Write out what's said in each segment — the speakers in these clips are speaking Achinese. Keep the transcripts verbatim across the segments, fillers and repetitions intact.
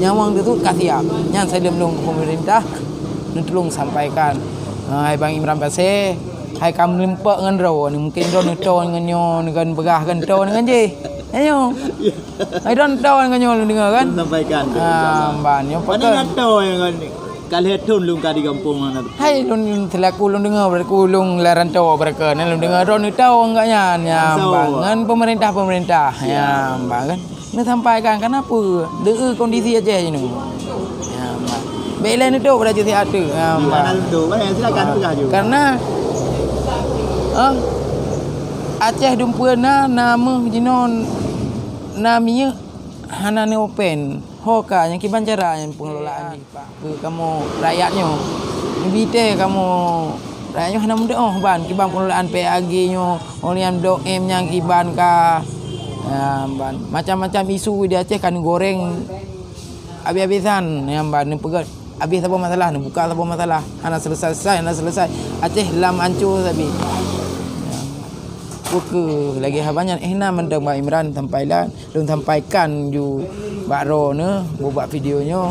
Nyawöng teuh ka siap. Nyan saleuem lôn keu peumeurintah, neutulông sampaikan. Ah, hai Bang Imran Pasè, hai ka meulimpok ngon droe, mungken droe neutoe ngon nyoe, neugon peugah kan, toe ngon jih. Ayo. Hai droe neutoe ngon nyoe lôn deungoe kan? Sampaikan tu, ah, insya Allah. Ban nyoe. Mana pakai. Nyan toe ngon ka lhèe thon lôn ka di gampông mana tu? Hai lôn selaku lôn deungoe, berarti lôn lam rantau berarti kan, lôn deungoe droe neutoe ngon nyan, nyan. Langsung. Ban ngon peumeurintah-peumeurintah. Siap. Nyan, ban kan. Neusampaikan, kenapa? Deuh kondisi Aceh jinoe. Ya, mak. Bèk lé neuduek pada jih siat tu. Ya, mak. Hana neuduek. Baik, silakan peugah je. Karena, ah, Aceh dumpeue na, na meuh jinoe, na minyeuk, hana neuopen. Ho ka, nyang kiban cara nyang pengelolaan jih, Pak. Keu kamoe rakyat nyoe. Neubi teuh kamoe rakyat nyoe hana meudeuh ban kiban pengelolaan P A G nyoe, ngon nyan Blok M nyang kiban ka, ah, ban macam-macam isu di Aceh ka neugoreng abéh-abéhan, nyang ban neupeugöt abéh saboh masalah, neubuka saboh masalah, hana selesai-selesai, hana selesai. Aceh lam ancô sabe. Peu kheueh lagèe haba nyan, eh, na mantong Bang Imran sampaikan. Lôn sampaikan ju bak droeneuh, bak video nyoe.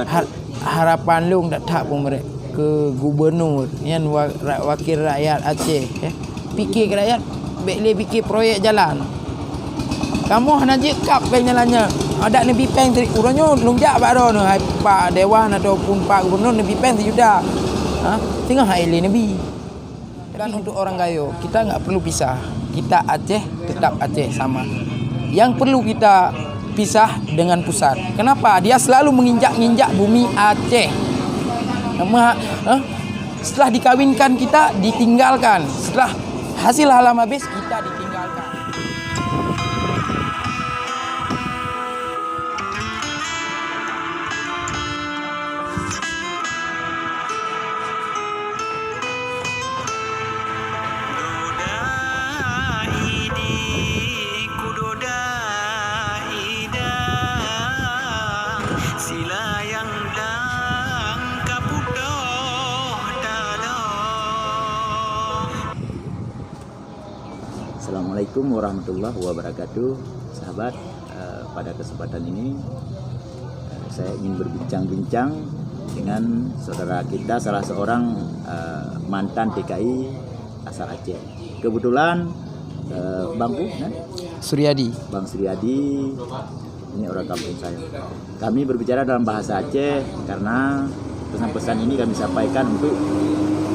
Har-, harapan lôn that-that peumere-, keu gubernur, nyan wa-, ra-, wakil rakyat Aceh, eh. Pike keu rakyat, bèk lé pike proyek jalan. Kamoe hana jeuet kab keu jalan nyan. Adak neubi péng teuh, uroe nyoe lôn jak bak droeneuh, hai Pak Dewan ataupun Pak Gubernur neubi péng sijuta. Ha? Singoh hai lé neubi. Dan untuk orang Gayo, kita nggak perlu pisah. Kita Aceh, tetap Aceh sama. Yang perlu kita pisah dengan pusat. Kenapa? Dia selalu menginjak-injak bumi Aceh. Mah-, eh? Setelah dikawinkan kita ditinggalkan. Setelah hasil halam habis kita ditinggalkan. Assalamualaikum warahmatullahi wabarakatuh. Sahabat, eh, pada kesempatan ini, eh, saya ingin berbincang-bincang dengan saudara kita, salah seorang, eh, mantan T K I asal Aceh. Kebetulan, eh, Bang Pu, eh? Suryadi. Bang Suryadi, ini orang kampung saya. Kami berbicara dalam bahasa Aceh karena pesan-pesan ini kami sampaikan untuk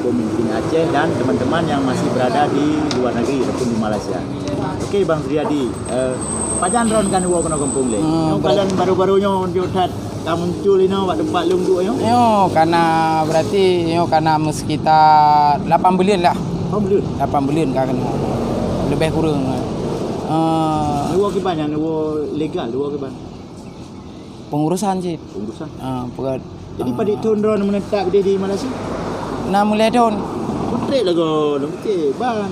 pemimpin Aceh dan teman-teman yang masih berada di luar negeri ataupun di Malaysia. Oke, Bang Suryadi, eh, pajan droen ka neuwoe keunoe gampông lé? Hmm, nyoe berat. Pajan baru-baru nyoe, nyoe that ka muncul inoe bak teumpat lôn duek nyoe? Nyoe kana berarti nyoe kana meusekitar lapan buleuen lah. Lapan buleuen? Lapan buleuen ka keunoe. Leubeh kureueng. Eh, neuwoe kiban nyan, neuwoe legal, neuwoe kiban? Pengurusan cit. Pengurusan? Ah, peugah, jadi, ah, padum thon droen meunetap di, di Malaysia? Nam lhèe thon. Kontrak lagoe, lôn cit, ban.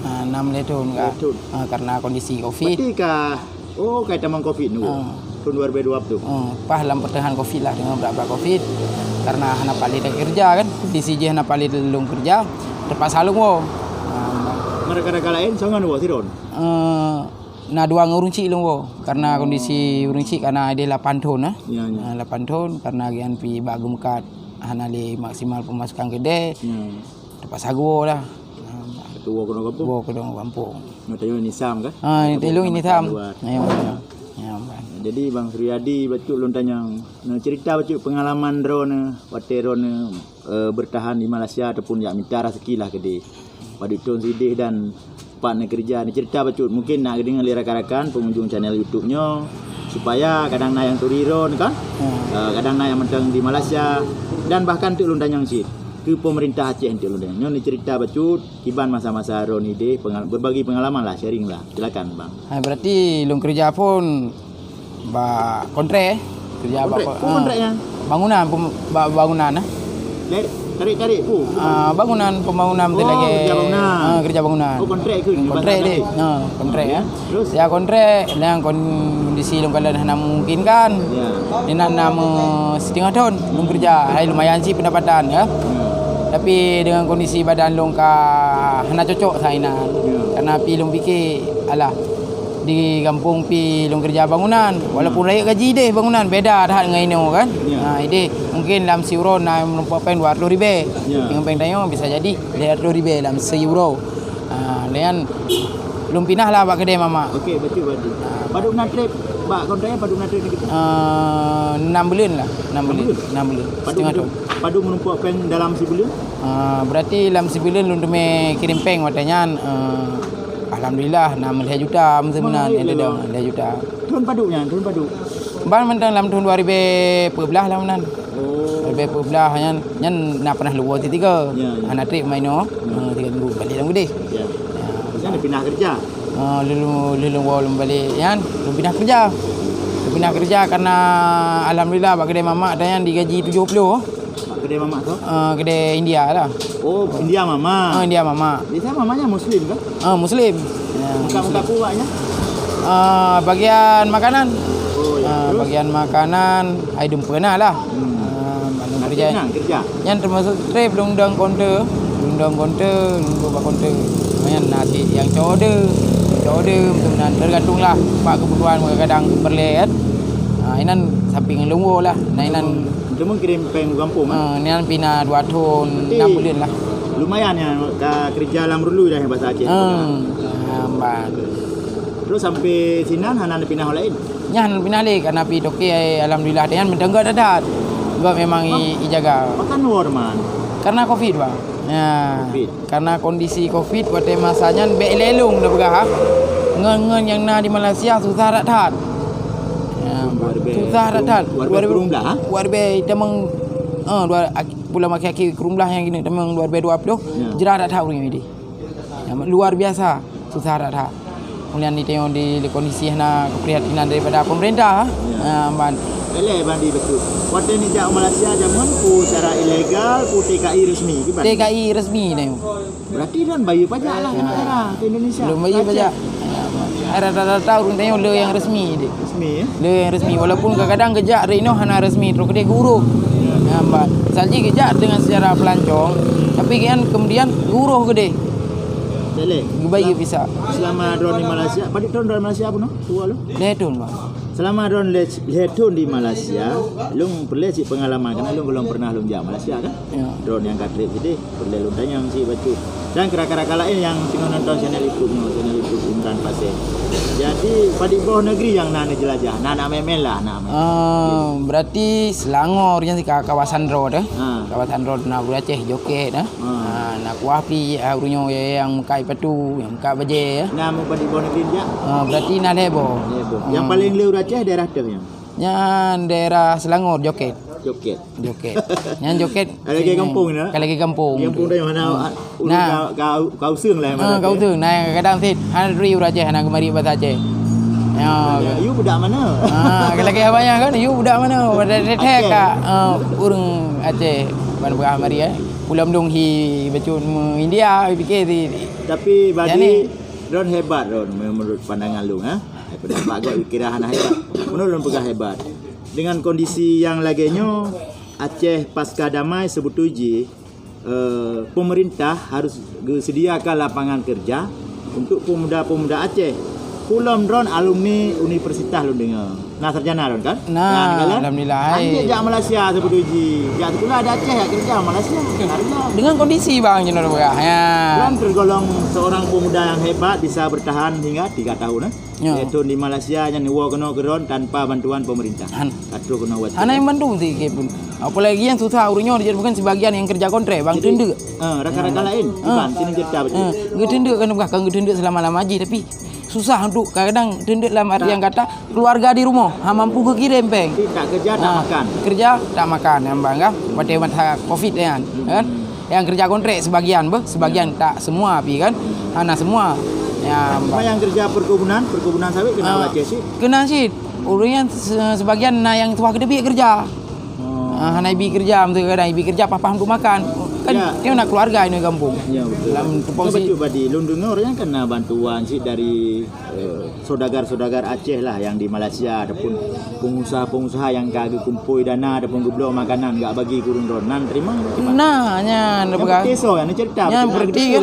Ah, nam lhèe thon ka. Lhèe thon. Ah, karena kondisi covid. Berarti ka, oh, ka tamong covid nyoe. Ah. Thon dua ribu dua puluh. Ah, pas lam pertengahan covid lah, deungon brat-brat covid. Karena hana paleng keureuja kan. Kondisi jih hana paleng lôn keureuja. Teupaksa lôn woe. Ah. Meuraka-raka laén, soe ngon woe sidroe? Eh, Na dua ngon ureueng chik lôn woe, karena kondisi ureueng chik kana ideh lapan thon, eh. Ya, ya. Ah, lapan thon, karena gobnyan pi bak geumeukat hana lé maksimal peumasukan keudè. Ya. Teupaksa geuwoe lah. Teupaksa woe keunoe gampông? Woe keunoe gampông. Nyoe tanyoe Nisam kah? Ah, nyoe tanyoe Nisam. Ya, ya. Ya, Bang. Jadi, Bang Suryadi, bacut lôn tanyong. Nah, cerita bacut pengalaman droeneuh, watèe droeneuh, eh, bertahan di Malaysia ataupun jak mita raseuki lah keudeh. Padum thon sideh dan pat neukeureuja, neucerita bacut. Mungkin na geudeungoe lé rakan-rakan pengunjung channel YouTube nyoe, supaya kadang na nyang turi droen kan? Hmm. Eh, kadang na nyang mantong di Malaysia, dan bahkan teuk lôn tanyong cit keu pemerintah Aceh teuk lôn tanyong. Nyoe neucerita bacut, kiban masa-masa droen ideh, pengal-, berbagi pengalaman lah, sharing lah. Silakan, Bang. Ha, berarti lôn keureuja phon bak kontrak, eh. Keureuja bak kontrak, ko-, peue kontrak nyan? Bangunan, pem-, ba-, bangunan, eh. Tarik-tarik peue? Ah, bangunan, pembangunan beutôi lagèe. Oh, keureuja bangunan. Ah, keureuja bangunan. Oh, kontrak keuh? Kontrak deh. Ha, kontrak, ya. Terus? Ya, kontrak, dan kondisi lôn kalon hana memungkinkan. Ya. Di na, na meuseutengah thon lôn keureuja. Hai, lumayan cit pendapatan, ya. Hmm. Tapi dengan kondisi badan lôn ka hana cocok sinan. Ya. Karena pi lôn pikir, alah, Di gampông pih lôn keureuja bangunan, walaupun rayeuk gaji ideh bangunan, beda that ngon inoe kan. Ya. Ha, ideh mungkin lam siuroe na meureumpok péng dua ploh ribèe. Ya. Ngon péng tanyoe bisa jadi lhèe ploh ribèe lam siuroe. Ha, lé nyan lôn pinah lah bak keudè mamak. Okey, betul, betul. Padum na trép bak kontrak nyan, padum na trép nyan? Eh, enam buleuen lah, enam buleuen. Enam buleuen? Enam buleuen. Padum, setengah tahun. Padum meureumpok péng dalam sibuleuen? Ah, berarti lam sibuleuen lôn teumé kirém péng watèe nyan, eh, alhamdulillah, na lhèe juta meunan, nyan teuh lhèe juta. Thôn padum nyan, thôn padum? Ban mantong lam thôn dua ribèe peuet blah lah meunan. Oh. Dua ribèe peuet blah nyan, nyan na pernah lôn woe sigoe. Ya, ya. Hana trép mainoe, eh, tiga minggu balik lam keudè. Ya. Maksudnya pinah kerja? Ah, lôn, lôn, lôn woe lôn balik nyan, lôn pinah kerja. Lôn pinah kerja karena alhamdulillah bak keudè mamak nyan digaji tujoh ploh. Bak keudè mamak tu? Ah, keudè India lah. Oh, India mamak. Ah, India mamak. Biasa mamaknya muslim kah? Ah, muslim. Ya, bukan muslim. Bukan apa awaknya? Ah, bagian makanan. Oh, ya. Ah, terus? Bagian makanan, ai dum peuna lah. Hmm. Ah, mandum kerja. Nah, kerja. Nyan teumasok trép lôn dong konte, lôn dong konte, lôn dong bak konte. Nyan na cit nyang code, code meunan tergantung lah bak keubutuhan, kadang peureulèe kan. Ha, inan samping lôn woe lah. Nah, inan. Cuma kirim péng u gampông, eh? Ha, inan pih na dua thôn, enam buleuen lah. Lumayan ya, ka kerja lam rulu dah bahasa Aceh. Ha, ha, ban. Terus sampai sinan hana pinah lain? Nyan pinah lé, karena pih toke, alhamdulillah, nyan meuteunggeut that-that. Sebab memang i, ijaga. Pakon woe man? Karena covid, Bang. Ya. Covid. Karena kondisi covid, watèe masa nyan bèk lé lôn neupeugah, ha. Ngon, ngon nyang na di Malaysia susah that-that. Ya, susah that-that. Dua ribèe, dua ribèe kureueng blah, ha? Dua ribèe tamong, eh, dua, ak-, bulan akhé-akhé kureueng blah nyang kini tamong dua ribèe dua ploh, ya, jrah that-that ureueng Yahudi. Ya, luar biasa. Susah that-that. Kemudian di tengok di, di kondisi hana keprihatinan daripada pemerintah. Ya. Ha, ban. Eleh ban di betul. Watèe neujak Malaysia jameun pu secara ilegal, pu T K I resmi, kiban? T K I resmi tengok. Berarti droen bayeue pajak lah ke negara, ke Indonesia. Belum bayeue pajak. Ha, rata-rata ureueng tengok le nyang resmi deh. Resmi, ya? Le nyang resmi. Walaupun kadang-kadang geujak dari inoe hana resmi, trok keudeh geuuroh. Ya. Ha, ban. Saji geujak dengan secara pelancong, tapi kan kemudian geuuroh keudeh. Lé. Geubayeue visa. Selama droen di Malaysia, padum thôn droen Malaysia bunoe? Dua lôn? Lhèe thôn, Bang. Selama droen lhèe, lhèe thôn di Malaysia, lôn peureulèe cit pengalaman, karena lôn belum pernah lôn jak Malaysia kan. Ya. Droen nyang ka trép sideh, peureulèe lôn tanyong cit bacut. Dan rakan-rakan laén nyang teungoh nonton channel YouTube nyoe, channel YouTube Imran Pasé. Jadi, padum boh negeri nyang na neujeulajah, na, na mé-mé lah, na mé-mé. Ah, berarti Selangor nyan sika kawasan droen, eh? Ha. Kawasan droen na Banda Aceh, Joket, eh? Ha. Ha, na kuah pih, ah, ureueng nyoe nyang meukat sipatu, nyang meukat bajèe, ya. Na meupadum boh negeri jak? Ha, berarti na lhèe boh. Lhèe boh. Nyang paleng le ureueng Aceh daerah teuh nyan? Nyan daerah Selangor, Joket. Joket. Joket. Nyan Joket. Ka lagèe gampông na? Ka lagèe gampông. Gampông dah mana? Nah. Ka, ka, ka useueng lah. Ha, ka useueng. Nah, kadang sit hana turi ureueng Aceh, hana geumari bahasa Aceh. Ya. Ya, you budak mana? Ha, ka lagèe abang nyan kan, you budak mana? Pada detek ka, ha, ureueng Aceh ban peugah mari, eh. Pulang dong hi bacut India, pikir si. Tapi bagi droen hebat droen, menurut pandangan lu, ha? Daripada bak gop kira hana hebat. Menurut droen peugah hebat. Dengan kondisi nyang lagèe nyoe, Aceh pasca damai sebetulnya, eh, pemerintah harus geusediakan lapangan kerja untuk pemuda-pemuda Aceh. Ulôn droen alumni universitas lôn deungoe. Na sarjana droen kan? Na, alhamdulillah. Anjing jak Malaysia sebetulnya. Jak sekolah di Aceh, jak kerja Malaysia. Dengan kondisi bang jeunah peugah. Ya. Droen tergolong seorang pemuda yang hebat, bisa bertahan hingga tiga tahun, eh. Ya. Lhèe thôn di Malaysia nyan neuwoe keunoe keu droen tanpa bantuan pemerintah. Han. Ka troh keunoe watèe. Hana nyang bantu sikit pun. Apalagi nyang susah ureueng nyoe dijak bukan sebagian nyang kerja kontrak, bang, teundeuk. Ah, rakan-rakan laén, ha, kiban, sini cerita betul. Ha, geuteundeuk kan bukan, kan geuteundeuk selama-lama jih, tapi susah untuk kadang-kadang teundeuk dalam artian kata keluarga di rumah, ha, mampu geukirém péng. Tapi tak kerja, tak makan. Kerja, tak makan, ya, bang, kan? Watèe masa covid, ya, kan? Yang kerja kontrak sebagian beuh, sebagian tak semua pi kan. Hana semua. Ya, cuma yang kerja perkebunan, perkebunan sawit kena baca sih. Kena sih. Ureueng nyan se-, sebagian na nyang tuha keudeubiet kerja. Oh. Ah, hana ibi kerja, meusti kadang ibi kerja pah-pah untuk makan. Kan, ya, dia nak keluarga ini gampông. Ya, betul. Dalam tupông si bacut badi, lôn deungoe nyan kan na bantuan cit dari, eh, saudagar-saudagar Aceh lah yang di Malaysia ataupun pengusaha-pengusaha yang ka geukumpôi dana ataupun geubloe makanan gak bagi keu ureuëng droe. Nan teurimong? Nah, nyan, nyan berarti so, yang cerita. Nyan berarti kan?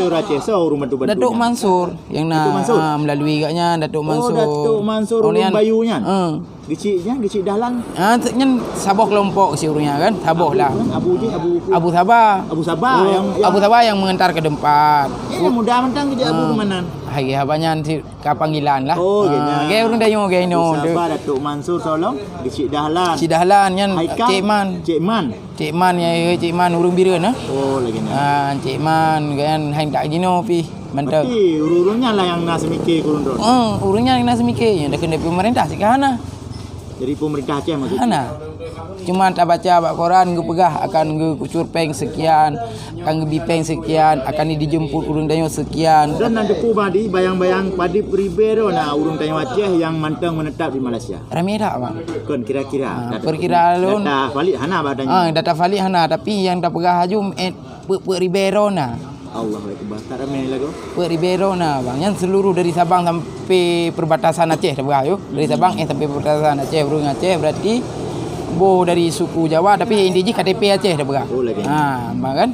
Datuk Mansur yang na, ah, melalui gak nyan, Datuk Mansur. Oh, Datuk Mansur Ulun Bayu nyan? Eh. Geuchik nyan, Geuchik Dahlan. Ah, nyan saboh kelompok si ureuëng nyan kan, saboh lah. Abu, Abu, Abu Sabah. Abu Sabah. Oh, yang, Abu Sabah yang mengantar ke tempat. Yang muda mantong ke Abu kemana? Hai, haba nyan si ka panggilan lah. Oh, gini. Gaya ureuëng Dayu, gaya ino. Abu Sabah, Datuk Mansur Solong, Geuchik Dahlan. Geuchik Dahlan nyan. Cik Man. Cik Man. Cik Man, ya, ya, Cik Man, ureuëng Bireuen, eh? Oh, lagi ni. Ah, Cik Man, kan, hai tak gino pih, mantap. Berarti ureuëng nyan lah yang na semiké kurun ron. Oh, ureuëng nyan yang na semiké, yang dah kena pemerintah sih hana. Jadi pemerintah Aceh maksudnya? Hana. Cuma tak baca bak koran, geupeugah akan geukucur peng sekian, akan geubi peng sekian, akan dijemput ureuëng Dayu sekian. Dan nanti pun badi bayang-bayang padib ribero na ureuëng Dayu Aceh yang mantong menetap di Malaysia. Ramai tak, Bang? Kon kira-kira. Ah, data, perkiraan lôn. Data valid hana bak tanyoe. Ah, data valid hana, tapi yang tapeugah aju, eh, peuet-peuet ribèe droe na. Allahu Akbar. Tak ramé lagoe. Peuet ribèe droe na, Bang. Nyan seluruh dari Sabang sampai perbatasan Aceh tapeugah aju. Dari Sabang, eh, sampai perbatasan Aceh, ureuëng Aceh, berarti boh dari suku Jawa, tapi inti jih K T P Aceh tapeugah. Oh, lagi. Ha, Bang, kan?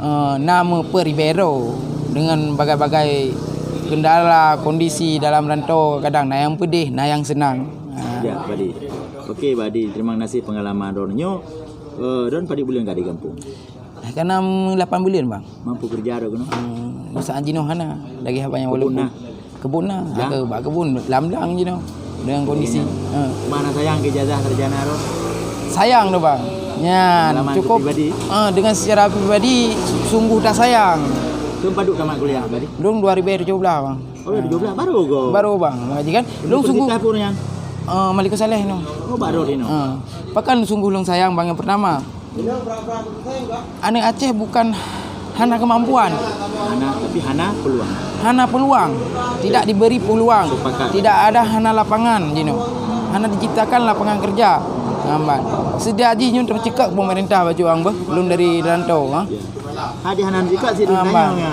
Eh, na meupeuet ribèe droe dengan bagai-bagai kendala, kondisi dalam rantau, kadang na nyang peudeh, na nyang seunang. Ha. Ya, Badi. Okey, Badi, terima kasih pengalaman droeneuh nyoe. Eh, droen padum buleuen ka di gampông? Dah kana lapan buleuen, Bang. Mampu kerja droe keunoe? Hmm, masa jinoe hana. Lagi haba nyang walaupun kebun na. Kebun na, ya. Ke bak kebun, lam-lam jinoe dengan kondisi. Ya. Ha. Mana sayang ke ijazah sarjana droe? Sayang tu, Bang. Nyan, pengalaman cukup pribadi? Ah, dengan secara pribadi sungguh tak sayang. Keu padum tamat kuliah, Badi? Lôn dua ribu tujuh belas, Bang. Oh, dua ribu tujuh belas, baru go? Baru, Bang. Mengaji kan? Lôn sungguh. Universitas pun yang? Ah, Malikussaleh no. Oh, baru di no. Ah. Pakan sungguh lôn sayang, Bang, yang pertama. Aneuk Aceh bukan hana kemampuan. Hana, tapi hana peluang. Hana peluang. Tidak diberi peluang. Sepakat. Tidak ada hana lapangan, jinoe. Hana diciptakan lapangan kerja. Lambat. Sejak jih nyoe teuceukak pemerintah baju ang beuh, lôn dari rantau, ha. Ya. Hadi hana teuceukak si lôn tanyong, ya.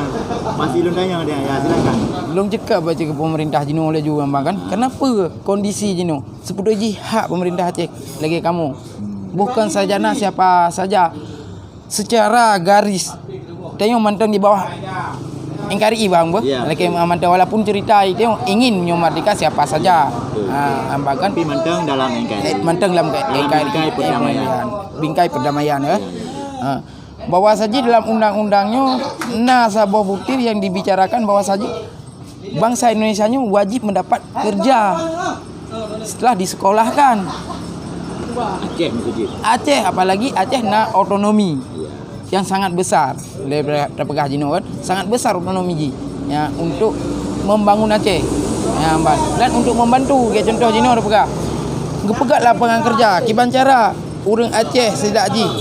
Masih lôn tanyong dia, ya, silakan. Lôn ceukak baju pemerintah jinoe laju, Bang, kan. Kenapa kondisi jinoe? Sepenuh jih hak pemerintah Aceh lagi kamoe. Bukan sarjana siapa saja. Secara garis, tanyoe mantong di bawah N K R I, Bang, beuh. Ya, betul. Lagi mantong, walaupun cerita itu ingin nyoe merdeka siapa saja. Betul. Ha, bahkan tapi mantong dalam N K R I. Eh, mantong dalam N K R I. Dalam bingkai perdamaian. Bingkai perdamaian, ya. Ya, ya. Ha. Bahwa saja dalam undang-undang nyoe na saboh butir yang dibicarakan bahwa saja bangsa Indonesia nyoe wajib mendapat kerja setelah disekolahkan. Aceh maksud jih? Aceh, apalagi Aceh na otonomi yang sangat besar. Lé tapeugah jinoe kan, sangat besar otonomi jih, ya, untuk membangun Aceh. Ya, ban. Dan untuk membantu, keu contoh jinoe tapeugah, geupeugah lapangan kerja, kiban cara ureuëng Aceh sidak jih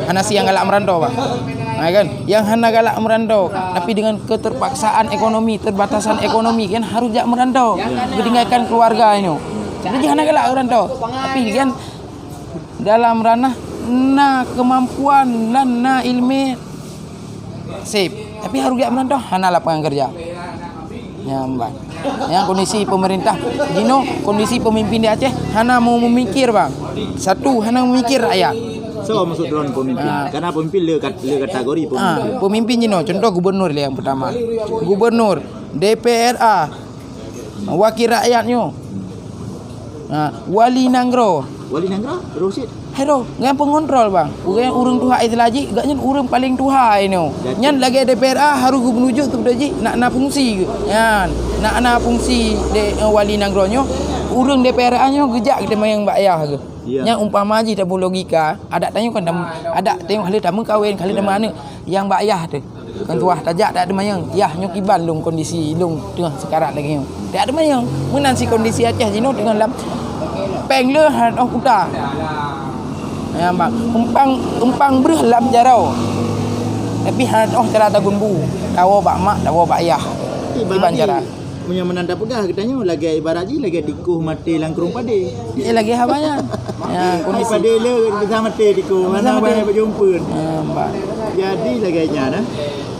hana siang galak merantau, Bang. Ha, kan? Yang hana galak merantau, tapi dengan keterpaksaan ekonomi, terbatasan ekonomi, kan harus jak merantau. Meninggalkan keluarga ini. Jadi hana galak merantau. Tapi kan dalam ranah na kemampuan dan na ilmu, sip. Tapi harus jak merantau, hana lapangan kerja. Nyang, Bang. Yang kondisi pemerintah jinoe, kondisi pemimpin di Aceh hana mau memikir, Bang. Satu, hana memikir rakyat. So, maksud droen pemimpin? Ah. Karena pemimpin le kat-, le kategori pemimpin. Ah, pemimpin jinoe, contoh gubernur le yang pertama. Gubernur, D P R A, wakil rakyat nyoe. Ha, wali nanggroe. Wali nanggroe? Rosid? Hero, ngon pengontrol, Bang. Ureuëng, ureuëng tuha Islam jih, gak nyan ureuëng paling tuha inoe. Nyan lagée D P R A harus geumeununjuk tu beutôi jih, nak na fungsi geuh. Nyan, nak na fungsi de, eh, wali nanggroe nyoe, ureuëng D P R A nyoe geujak geuteumanyong bak yah geuh. Ya. Nyan umpama jih tabu logika, adat tanyoe kan tam-, adat tanyoe ka lheueh tameukawen, ka lheueh tameuaneuk, nyang bak yah teuh. Kan tuah tajak tak teumanyong, yah nyoe kiban lôn kondisi lôn teungoh seukarat lagée nyoe. Tak teumanyong, meunan si kondisi Aceh jinoe teungoh lam péng le han oh kuta. Ya, bang, umpang, umpang breuh lam jaroe. Tapi han oh cara tagun bu, tawoe bak mak, tawoe bak yah. Kiban cara. Meunyoe meunan tapeugah geutanyoe lagèe ibarat jih lagèe tikôh maté lam krueng padé. Eh, lagèe haba nyan. Ya, hai kondisi padé le bisa maté tikôh, bisa mana maté. Banyak bajumpeuen. Ya, mbak. Jadi lagèe nyan, eh.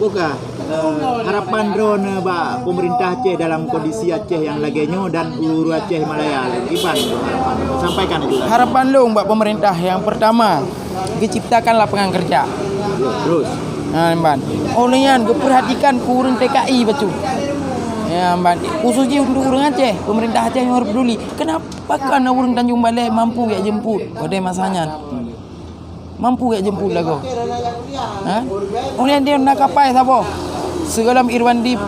Bukah, eh, harapan droeneuh bak pemerintah Aceh dalam kondisi Aceh nyang lagèe nyoe dan ulu Aceh Malaya lagi ban. Sampaikan aja. Harapan lôn bak pemerintah yang pertama, geuciptakan lapangan kerja. Terus. Ha, ban. Oh, lheuh nyan geupeurhatikan keu ureueng T K I bacut. Ya, ban. Khusus jih untuk ureueng Aceh, pemerintah Aceh yang harus peduli. Kenapa kan ureueng Tanjung Balai mampu jak jemput pada masa nyan? Mampu jak jemput lagoe. Ha? Oh, lheuh nyan na kapai saboh. Sigohlom Irwandi,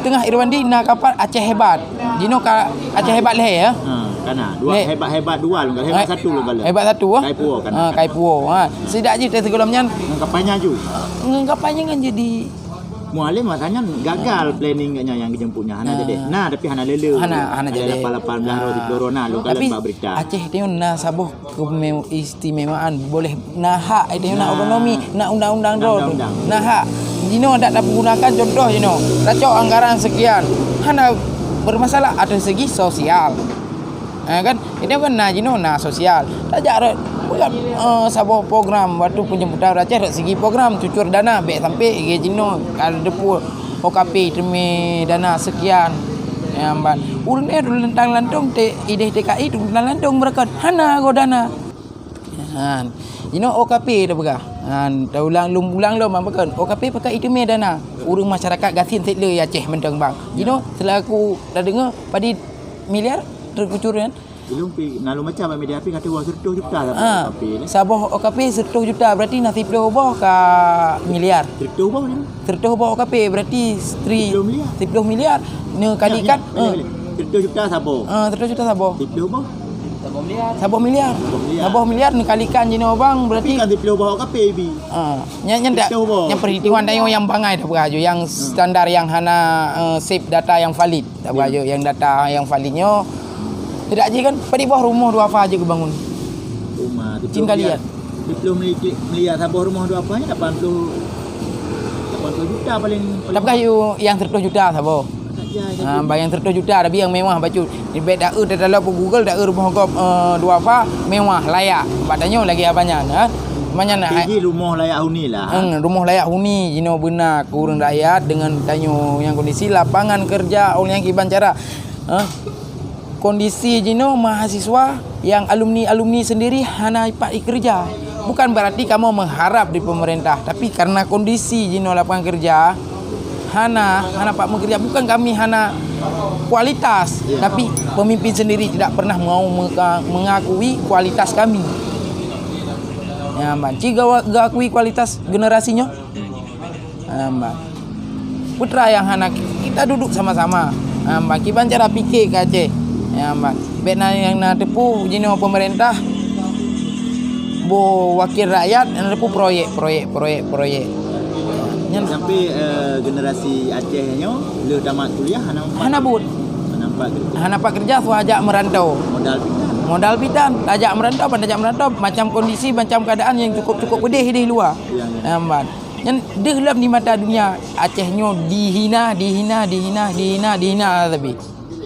teungoh Irwandi na kapai Aceh Hebat. Jinoe ka Aceh Hebat lhèe, ya? Ha, kana. Dua lhèe. Hebat-hebat dua, lôn kata. Hebat satu, lôn kata. Hebat satu, ha? Kai Puo, kana. Ha, Kai Puo, ha. Sidak jih teuh sigohlom nyan. Ngon kapai nyan ju. Ngon kapai nyan kan jadi. Mualem masa nyan gagal planning geuh nyan nyang geujemput nyan. Hana jadi. Nah, tapi hana lé-lé. Hana, hana jadi. Lapan, lapan belas roh, ah, dua puluh roh na, lôn kalon bak berita. Aceh tu na saboh keistimewaan, boleh na hak, itu na otonomi, na undang-undang droe tu. Undang-undang. Na hak. Jinoe dak tapeugunakan, contoh jinoe, tacok anggaran sekian, hana bermasalah atau segi sosial. Ha, kan? Itu kan na jinoe na sosial. Tajak rot, bukan, eh, saboh program waktu penjemputan Aceh rot segi program cucur dana bèk sampai lagèe jinoe ka deupue O K P teumé dana sekian. Ya, ban. Ureueng nyoe leuntang lantong te ideh T K I tu leuntang lantong beureukat. Hana goe dana. Han. Jinoe O K P tapeugah. Han, taulang lom ulang lom, apa kan? O K P pakai iteumé dana. Ureueng masyarakat gasien sét le Aceh mantong bang. Jinoe selaku tadeungoe padit miliar trok kucur kan? Ilong pi, na lôn baca bak media pi kata wah seratus juta lah O K P ni. Saboh O K P seratus juta, berarti na siplôh boh ka miliar. Seratus boh ni? Seratus boh O K P berarti tri-, siplôh miliar. Siplôh miliar. Neukalikan, ya, ya, eh. Seratus juta saboh. Ah, seratus juta saboh. Siplôh boh? Saboh miliar. Saboh miliar. Saboh miliar. Saboh miliar neukalikan jinoe bang, berarti. Tapi kan siplôh boh O K P bi. Ah, nyan, nyan tak, siplôh boh. Nyan perhitungan tanyoe nyang bangai tapeugah aju, nyang standar, nyang hana, eh, save data nyang valid. Tapeugah aju, nyang data nyang valid nyoe. Tidak jih kan, padit boh rumoh duafa jeuet geubangun. Rumoh, cin kali ya. Siplôh miliar, saboh rumoh duafa nyan lapan puluh, lapan puluh juta paling, paling. Tapeugah aju nyang seratus juta saboh. Ha, bak nyang seratus juta, tapi nyang mewah bacut. Bèk taeu, tataloe peugoogol, taeu rumoh gob, eh, duafa, mewah, layak. Bak tanyoe lagèe haba nyan, ha. Haba nyan, tinggi rumoh layak huni lah. Hmm, rumoh layak huni, jinoe beuna keu ureueng rakyat deungon tanyoe nyang kondisi lapangan kerja, ureueng nyang kiban cara. Ha? Kondisi jinoe mahasiswa nyang alumni-alumni sendiri hana ipat ikeureuja. Bukan berarti kamoe mengharap di pemerintah, tapi karena kondisi jinoe lapangan kerja hana, hana pat meukeureuja. Bukan kami hana kualitas, tapi pemimpin sendiri tidak pernah mau meka-, mengakui kualitas kami. Ya, ban. Ci gawa-, geuakui kualitas generasi nyoe. Hamba. Putra nyang hana kita duduk sama-sama. Hamba. Kiban cara pike keu Aceh. Hamba. Bèk na nyang na teupeu jinoe pemerintah, boh wakil rakyat nyang na teupeu proyek, proyek, proyek, proyek. Nyan. Sampai, eh, generasi Aceh nyoe lheuh tamat kuliah hana pat. Hana buet. Hana pat keureuja. Hana pat keureuja, suah jak merantau. Modal pitan. Modal pitan. Tajak merantau, ban tajak merantau, macam kondisi, macam keadaan nyang cukup-cukup pedih di luwa. Ya, ya. Hamba. Nyan deuh lom di mata dunia, Aceh nyoe dihina, dihina, dihina, dihina, dihina sabe.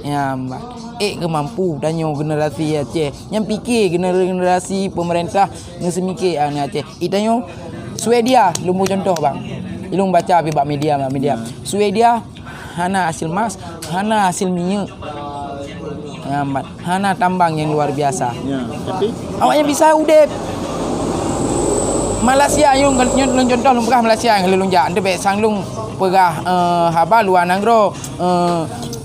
Ya, bah. Ék keu mampu tanyoe generasi Aceh. Nyan pike gener-, generasi pemerintah ngon seumike aneuk Aceh. Itanyoe Swedia, lôn bri contoh, bang. Ilôn baca pi bak media, bak media. Swedia hana hasil emas, hana hasil minyeuk. Hana tambang nyang luar biasa. Ya, tapi awaknyan bisa udép. Malaysia, nyoe, nyoe lôn contoh, lôn peugah Malaysia nyang lôn jak. Nteuk bèk sang lôn peugah, eh, haba luwa nanggroe, eh,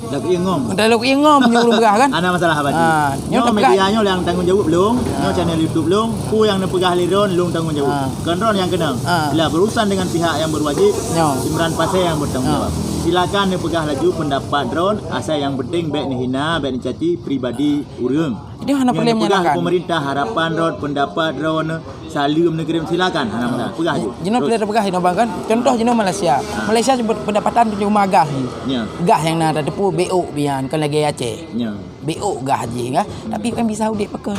Dalam ingom. Dalam ingom nyoe ureueng peugah kan? Hana masalah haba jih. Ha, nyoe nyoe tapeugah. Media nyoe nyang tanggung jaweueb lôn, nyoe channel YouTube lôn, peue nyang neupeugah lé droen, lôn tanggung jaweueb. Ha. Kon droen nyang keunong. Ha. Bila berurusan dengan pihak yang berwajib, nyoe Imran Pasé yang bertanggung jawab. Silakan neupeugah laju pendapat droen, asai yang penting bèk neuhina, bèk neucaci pribadi ureueng. Jadi hana problem nyang neupeugah nyang pemerintah, harapan droen, pendapat droen, saleuem neukirim, silakan. Hana masalah. Peugah ju. Jinoe terus. Peugah jinoe bang kan. Contoh jinoe Malaysia. Ha. Malaysia pendapatan cuma gas jih. Ya. Gas nyang na tateupeue B O bian kan lagèe Aceh. Ya. B O gas jih kan. Tapi kan bisa udép pakon.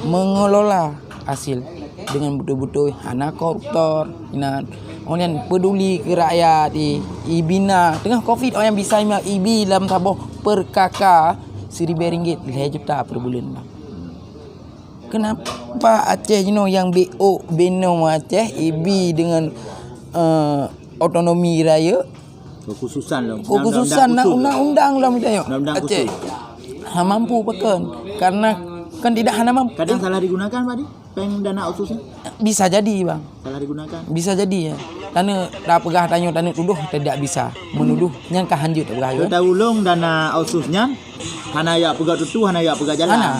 Mengelola hasil dengan betul-betul hana koruptor, hana Orang yang peduli ke rakyat, i, ibina. Tengah covid, orang yang bisa ibi lam saboh per K K siribèe ringgit, lhèe juta per buleuen, Bang. Kenapa Aceh jinoe yang B O beno Aceh ibi dengan, eh, otonomi raya? Kekhususan lom. Kekhususan na undang-undang lom ita nyoe. Undang-undang Aceh khusus. Ha mampu pakon. Karena kan tidak hana mampu. Kadang salah digunakan, Pak, di peng dana otsus ni? Bisa jadi, Bang. Salah digunakan. Bisa jadi, ya. Tane tapeugah tanyoe tane tuduh tidak bisa. Menuduh nyan ka hanjeuet tapeugah, ya. Taulong dana otsus nyan hana jak peugah tutu, hana jak peugah jalan. Hana.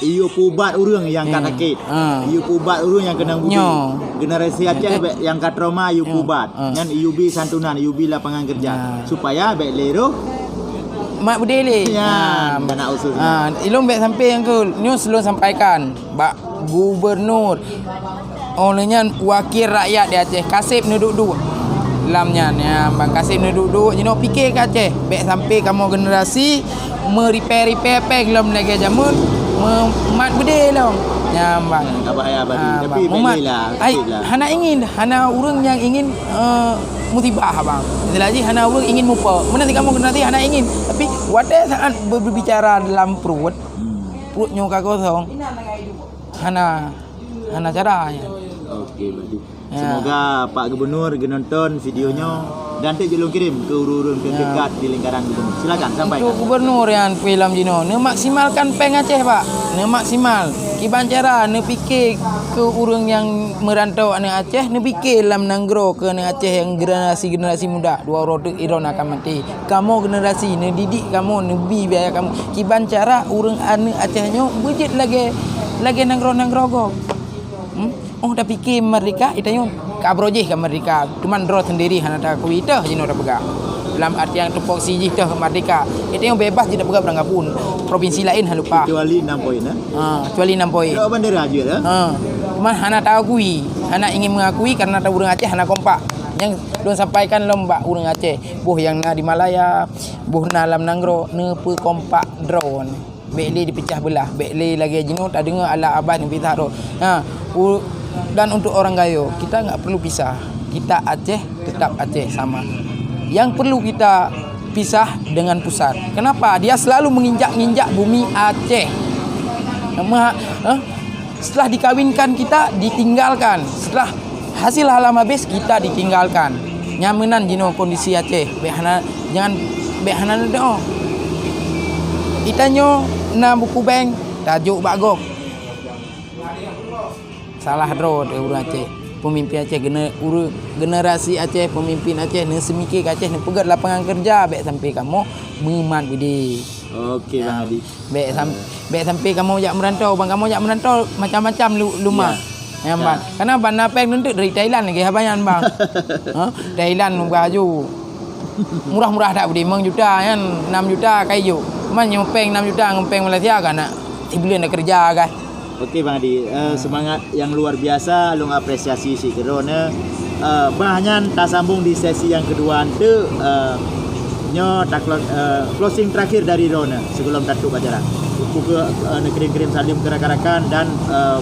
Iyue peuubat ureueng nyang ka sakét. Ha. Iyue peuubat ureueng nyang keunong budi. Nyoe. Generasi Aceh bèk nyang ka trauma iyue peuubat. Ha. Nyan iyue bi santunan, iyue bi lapangan kerja. Ha. Supaya bèk lé roh mat beudé lé. Nyan, ha, dana otsus nyan. Ha, ilôn bèk sampai nyang keu nyoe lôn sampaikan bak gubernur. Óh lheueh nyan wakil rakyat di Aceh, kaseb neuduek-duek lam nyan, ya, Bang, kaseb neuduek-duek jinoe pike keu Aceh. Bèk sampai kamoe generasi meuripèe-ripèe peng lom lagèe jameun, me-, mat beudé lom. Ya, Bang. Ka bahaya bagi. Ah, tapi Bang, bèk lé lah, ai, kaseb lah. Hana ingin, hana ureueng nyang ingin, eh, musibah, Bang. Istilah jih hana ureueng ingin mupe. Meunan cit kamoe generasi hana ingin. Tapi watèe saat be-, berbicara dalam pruet, pruet nyoe ka kosong. Hana, hana cara nyan. Oke, berarti semoga Pak Gubernur geunonton video nyoe dan teuk jeuet lôn kirém keu ureueng-ureueng teudekat di lingkaran Gubernur. Silakan, sampaikan. Untuk Gubernur nyang pih lam jinoe, neumaksimalkan peng Aceh, Pak. Neumaksimal. Kiban cara neupike keu ureueng nyang meurantau aneuk Aceh, neupike lam nanggroe keu aneuk Aceh nyang generasi-generasi muda. Dua uroe teuk droen akan maté. Kamoe generasi neudidik kamoe, neubi biaya kamoe. Kiban cara ureueng aneuk Aceh nyoe beujeuet lagèe, lagèe nanggroe-nanggroe gob. Hmm? Óh tapike merdeka, itanyoe ka abroe jih ka merdeka. Cuman droe sendiri hana taakui, teuh jinoe tapeugah. Dalam artian tupoksi jih teuh merdeka. Itanyoe bebas jih tapeugah barangkapeue. Provinsi laén hana lupa. Kecuali enam poin, eh? Ha, kecuali enam poin. Dak bandera jih, eh? Ha. Cuman hana taakui, hana ingin mengakui karena ureueng Aceh hana kompak. Nyang lôn sampaikan lom bak ureueng Aceh. Boh nyang na di Malaya, boh na lam nanggroe, neupeukompak droen. Bèk lé dipecah beulah, bèk lé lagèe jinoe tadeungoe alah abah neupisah droe. Ha, u-, dan untuk orang Gayo, kita enggak perlu pisah. Kita Aceh, tetap Aceh sama. Yang perlu kita pisah dengan pusat. Kenapa? Dia selalu menginjak-injak bumi Aceh. Maha-, eh? Setelah dikawinkan kita ditinggalkan. Setelah hasil halam habis kita ditinggalkan. Nyan meunan jinoe kondisi Aceh. Bèk hana, jangan, bèk hana neudoe. Itanyoe na buku bank, tajok bak gob. Salah droe teuh ureueng Aceh. Peumimpin Aceh gene-, ureueng, generasi Aceh, peumimpin Aceh, neuseumike keu Aceh, neupeugèt lapangan keureuja, bèk sampai kamoe meumat beudé. Oke, Bang Adi. Bèk sam-, bèk sampai kamoe jak meurantau, Bang. Kamoe jak meurantau macam-macam lu-, lumah. Ya. Nyan, Bang. Karena Bang na pèng nuntut dari Thailand lagèe haba nyan, Bang. Ha? Thailand mudah laju. Murah-murah that beudé, limong juta nyan, enam juta ka ijok. Cuman nyoe pèng enam juta ngon pèng Malaysia ka na sibuleuen na keureuja, guys. Oke, Bang Adi. Eh, semangat yang luar biasa, lôn apresiasi sit keu droeneuh. Eh, bah nyan tasambong di sesi nyang keudua eunteuk, eh, nyoe ta clo-, eh, closing terakhir dari droeneuh sebelum tatup acara. Peue kheueh, eh, neukirém-kirém saleuem keu rakan-rakan dan, eh,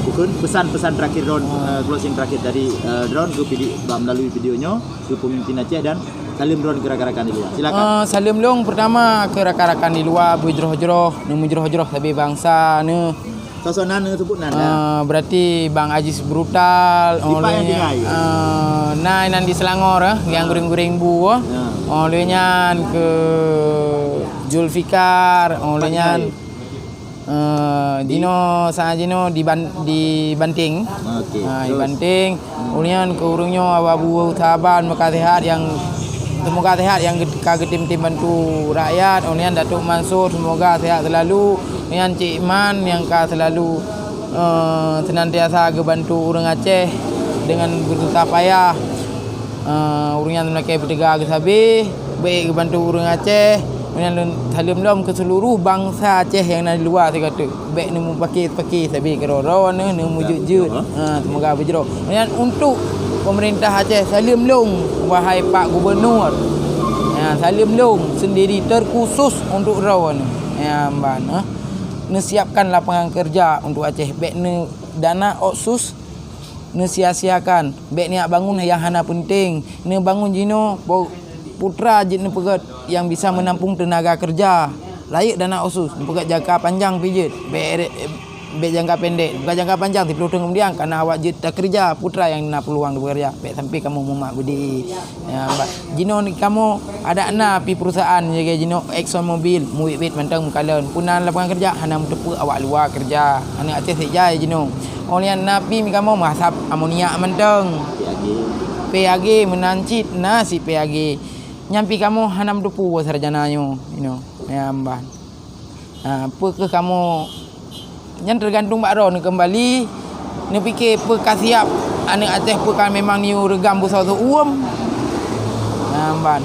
peue kheueh pesan-pesan terakhir droen, eh, closing terakhir dari, eh, droen keu vide-, bak melalui video nyoe keu pemimpin Aceh dan saleuem droen keu rakan-rakan di luar. Silakan. Eh, saleuem lôn pertama keu rakan-rakan di luar, beujroh-jroh, neumeujroh-jroh sabe bansa neuh. Sosok nan neuseubut nan, ya. Ah, berarti Bang Aziz Brutal, Di Pak yang tinggai. Ah, na inan di Selangor, eh, yang goreng-goreng bu, eh. Ya. Oh, lheueh nyan keu Zulfikar, oh, lheueh nyan, eh, jinoe, sa jinoe di Ban-, di Banting. Oke, Ah, di terus? Banting. Ulôn nyan keu ureueng nyoe Abu Saban meuka sehat nyang, seumoga sehat nyang geut-, ka geutem-tem bantu rakyat. Ulôn nyan Datuk Mansur seumoga sehat seulalu. Ulôn nyan Cik Iman nyang ka seulalu, eh, seunantiasa geubantu ureueng Aceh deungon beususah payah. Eh, ureueng nyan lakèe beuteuga geusabe, bèk geubantu ureueng Aceh. Ulôn nyan lôn saleuem lom keu seuluruh bansa Aceh nyang na di luwa sigoe teuk. Bèk neumupake-pake sabe keudroe-droe neuh, neumujeuet-jeuet. Ha, seumoga beujroh. Nyan untuk pemerintah Aceh, saleuem lôn, wahai Pak Gubernur. Ya, saleuem lôn sendiri terkhusus untuk droe neuh. Ya, ban, ha. Neusiapkan lapangan kerja untuk Aceh. Bèk neu dana otsus Neusia-siakan, bék neujak bangun nyang hana peunteng. Neubangun jinoe po-, putra jeuet neupeugét nyang bisa meunampung teunaga keureuja. Rayeuk dana khusos, neupeugét jangka panjang pih jeuet. Bék re-, bék jangka pendek, bukan jangka panjang, siplôh thôn keumudian, kareuna awak jeuet takeureuja, putra nyang na peuluang tapeureuja. Bék sampai kamoe mumat beudé. Ya, ba-, jinoe kamoe adak na pih perusahaan lagée jinoe Exxon Mobil, meuwét-wét mantong meukalon. Peue na lapangan keureuja, hana meuteupeue awak luwa keureuja. Aneuk Aceh sép jai jinoe. Óh lheueh na pih kamoe meuasab amoniak mantong. P A G meunan cit na si P A G. Nyan pih kamoe hana meuteupeue sarjana nyoe, jinoe. Ya, ban. Ha, peu kheueh kamoe, nyan teugantung bak droeneuh keumbali, neupike peu ka siab aneuk Aceh, peu ka memang neuyue reugam beusoe seuuem. Ha, ban.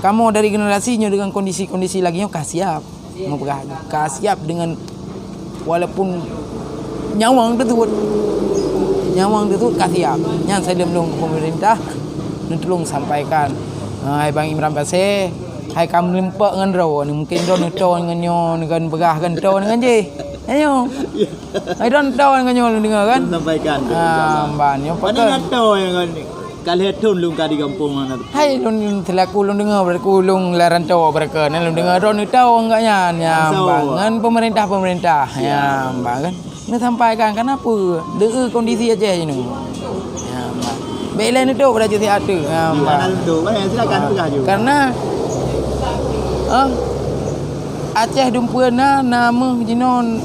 Kamoe dari generasi nyoe deungon kondisi-kondisi lagée nyoe ka siab. Meupeugah ka siab deungon walaupun nyawöng teutot. Nyawöng teutot ka siab. Nyan saleuem lôn keu pemerintah, neutulông sampaikan. Ha, hai Bang Imran Pasé, hai ka meulimpok ngon droeneuh, mungken droeneuh toe ngon nyoe, ngon peugah kan toe ngon jih. Ayo. Hai droeneuh toe ngon nyoe lôn deungoe kan? Sampaikan. Ah, ban nyoe Mana pakai. Nak tahu yang kan? Ka lhèe thôn lôn ka di gampông mana tu. Hai lôn selaku lôn deungoe berlaku lôn lam rantau berlaku. Nah, lôn deungoe droeneuh toe ngon nyan. Ya, Rantau. Ban. Ngon pemerintah-pemerintah. Ya, ban kan? Neusampaikan, kenapa? Deuh kondisi Aceh ini. Ya, Mak. Bèk lé neuduek pada jih siat tu. Ya, Mak. Jangan duduk. Eh, silakan Ah. peugah je. Karena, ah, Aceh dumpeue na, na meuh jinoe,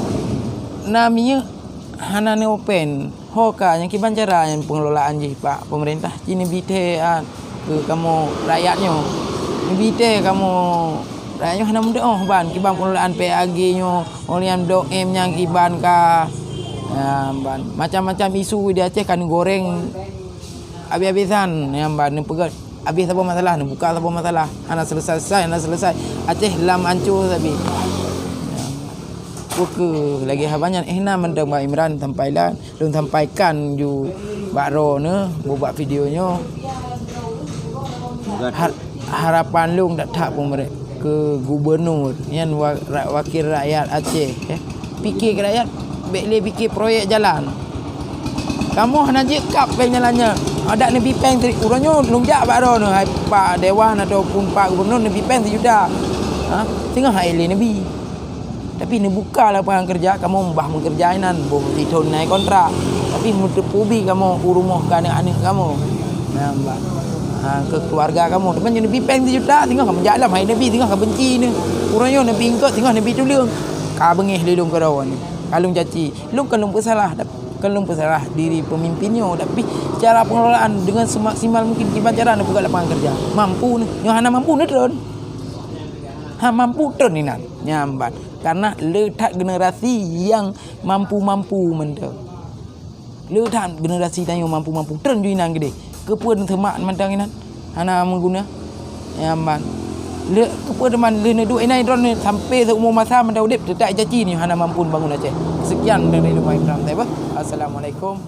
na minyeuk, hana neuopen. Ho ka, nyang kiban cara nyang pengelolaan jih bak pemerintah. Ci neubi thèe, ah, keu kamoe rakyat nyoe. Neubi thèe kamoe rakyat nyoe hana meudeuh ban kiban pengelolaan P A G nyoe. Óh lheueh nyan Blok M nyang kiban ka, ya, ban macam-macam isu di Aceh ka neugoreng abis-abisan, ya, ban neupeugah abis saboh masalah, neubuka saboh masalah, hana selesai-selesai, hana selesai. Aceh lam ancô sabe. Ya. Peu kheueh lagèe haba nyan, eh, na mantong Bang Imran sampaikan. Lôn sampaikan ju bak droeneuh, bak video nyoe. Har-, harapan lôn that-that peumere-, keu gubernur nyan wa-, ra-, wakil rakyat Aceh, eh. Pike keu rakyat, bèk lé pike proyek jalan. Kamoe hana jeuet kab péng jalan nyan. Adak neubi péng teuh, uroe nyoe lôn jak bak droeneuh, hai Pak Dewan ataupun Pak Gubernur neubi péng sijuta. Ha? Singoh hai lé neubi. Tapi neubuka lapangan keureuja, kamoe bah meukeureuja inan, boh sithon na kontrak. Tapi meuteupeue bi kamoe u rumoh keu aneuk-aneuk kamoe. Nah, bah. Ha, keu keuluwarga kamoe. Teuma neubi péng sijuta, singoh kamoe jak lom, hai neubi, singoh ka beunci neuh. Uroe nyoe neubi eungkôt, singoh neubi tuleueng. Ka beungéh lé lôn keudroe nyoe. Ka lôn caci. Lôn kon lôn peusalah, kon lôn peusalah diri peumimpin nyoe. Tapi cara pengelolaan deungon semaksimal mungkin kiban cara neupeugah lapangan keureuja. Mampu neuh. Nyoe hana mampu neuh tron. Ha, mampu tron inan. Nyan ban. Karena le that generasi nyang mampu-mampu mantong. Le that generasi tanyoe mampu-mampu. Tron ju inan keudeh. Keupeue neusemak mantong inan? Hana meuguna. Nyan ban. Le, keupeue teuma le neuduek inan droeneuh sampai seumur masa mantong udeb, teutap caci nyoe hana mampu bangun Aceh. Sekian dari Lumai Pram Taiba. Assalamualaikum.